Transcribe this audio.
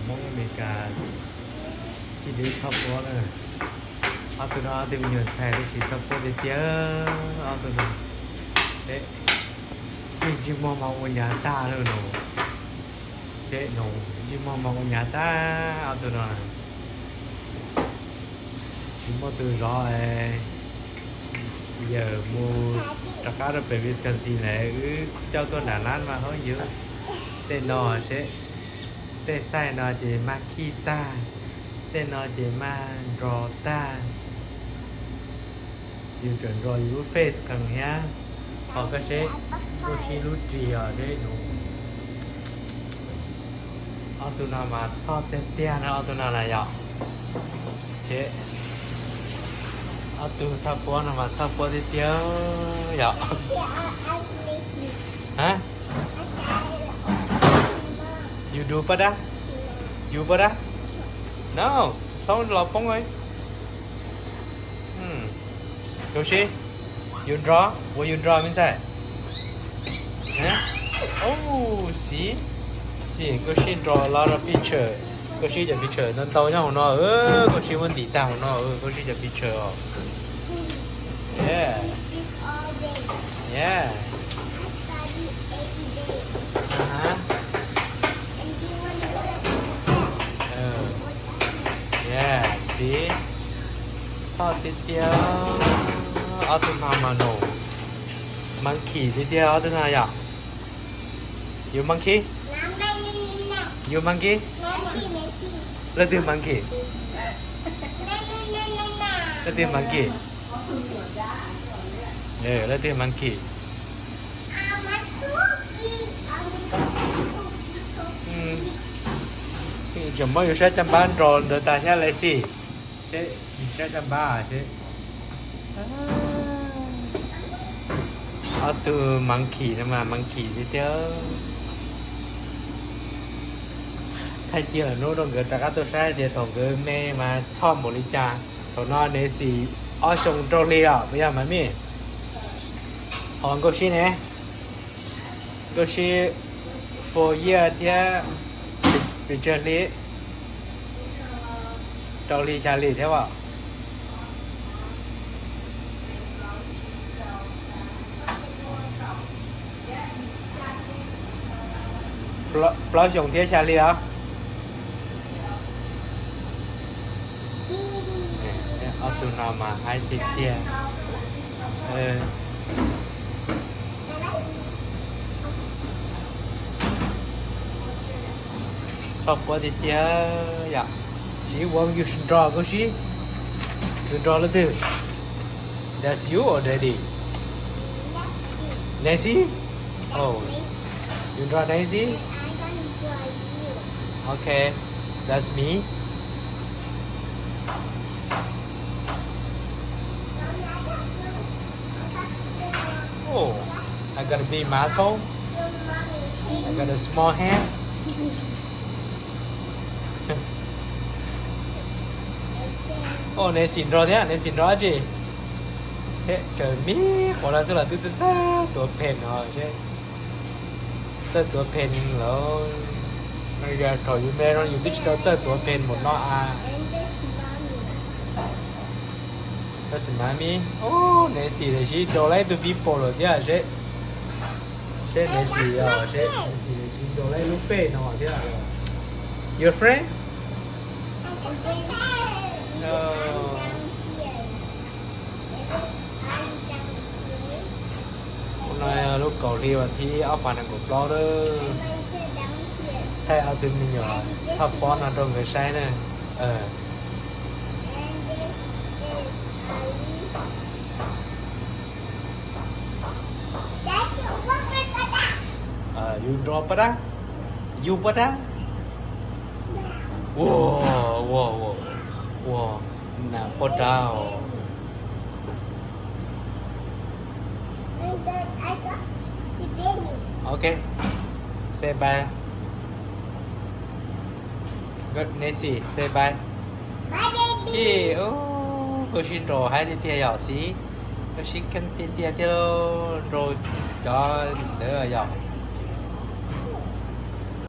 Hmoob Amelikas tsis txhob puab na. Ob tug no ob tug me nyuam ntxhais tab sis txhob puab tiag tiag, ob tug no. Yeej ntsej muag mas ua nyav tag lawm no. Ces no ntsej muag mas ua nyav tag ob tug no. Tsis muaj tus zov, yawm mus rov qab rau pem Wisconsin lawm, wb coj tuaj nram lab mas hauv yus. Tej no seb, tej xaij no ces mag khij tag, tej no ces mag nro tag. Yus tseem nro yus lub face qees thiab. Ho koj seb, Nkauj Sib lub ris os seb no. Ob tug no mas txhoj tiag tiag no, ob tug no na yom. Ces ob tug txhoj puab no mas txhoj puab tiag tiag yom. Hab? You do pab dab? You pab dab? No, txhob los poob. Nkauj Sib, you draw? What you draw inside? Oh, see, see, Nkauj Sib draw a lot of picture. Nkauj Sib cov picture ntau ntau nyob hauv no. Nkauj Sib muab ntim tag hauv no, Nkauj Sib cov picture os. Yeah. Yeah. Yeah, see. Txhoj tiag tiag. Ob tug no mas no. Monkey tiag tiag ob tug no yom. You monkey? You monkey? Leej twg monkey? Leej twg monkey? Leej twg monkey? Tseem muab yus sab caj npab nro ntawd tas thiab Lazy. Seb, yus sab caj npab seb. Ob tug monkey no mas monkey tiag tiag. Thaij kiag lawm hnub rau nkawd rov qab tuaj saib tias thaum nkawd me mas txhoj npaum li cas. Thaum no Nancy ob xyoo rau hli os, puas yog mas mij? Ho Nkauj Sib ne? Nkauj Sib four year thiab pes tsawg hli? Rau hli xya hli thiab as. Plaub xyoos thiab xya hli os. Ob tug no mas haib tiag tiag. Txhob puab tiag tiag yom. Sib, Wong, yus nrog Nkauj Sib, yus nrog leej twg? That's you or Daddy? Nancy? Oh, yus nrog Nancy? Okay, that's me. Oh, I got a big muscle. I got a small hand. Oh, Nancy nrog thiab, Nancy nrog dab tsi? Tsaws me quav no xwb los twb txawj txawj tuav pen no seb. Txawj tuav pen lawm. Yog thaum yus me no yus twb tsis tau txawj tuav pen npaum no as. Tab sis mas me, Nancy lawv sib nrau lawm ib tug people lawm thiab seb. Seb Nancy, seb Nancy lawv sib nrau lawm ib lub pej no thiab. Your friend? Hnub no lub kaum hli vas thib ob phav nees nkaum plaub lawm. Thaij ob tug me nyuam txhoj pob no rau nkawd saib na. Yus nrog pab dab, yus pab dab. Ua, ua, ua, ua, nas poj dab os. Ok, say bye. Nancy, say bye. Xib, Nkauj Sib nrog haib tiag tiag yom Xib. Nkauj Sib keej tiag tiag thiab nrog cov ntawd yom.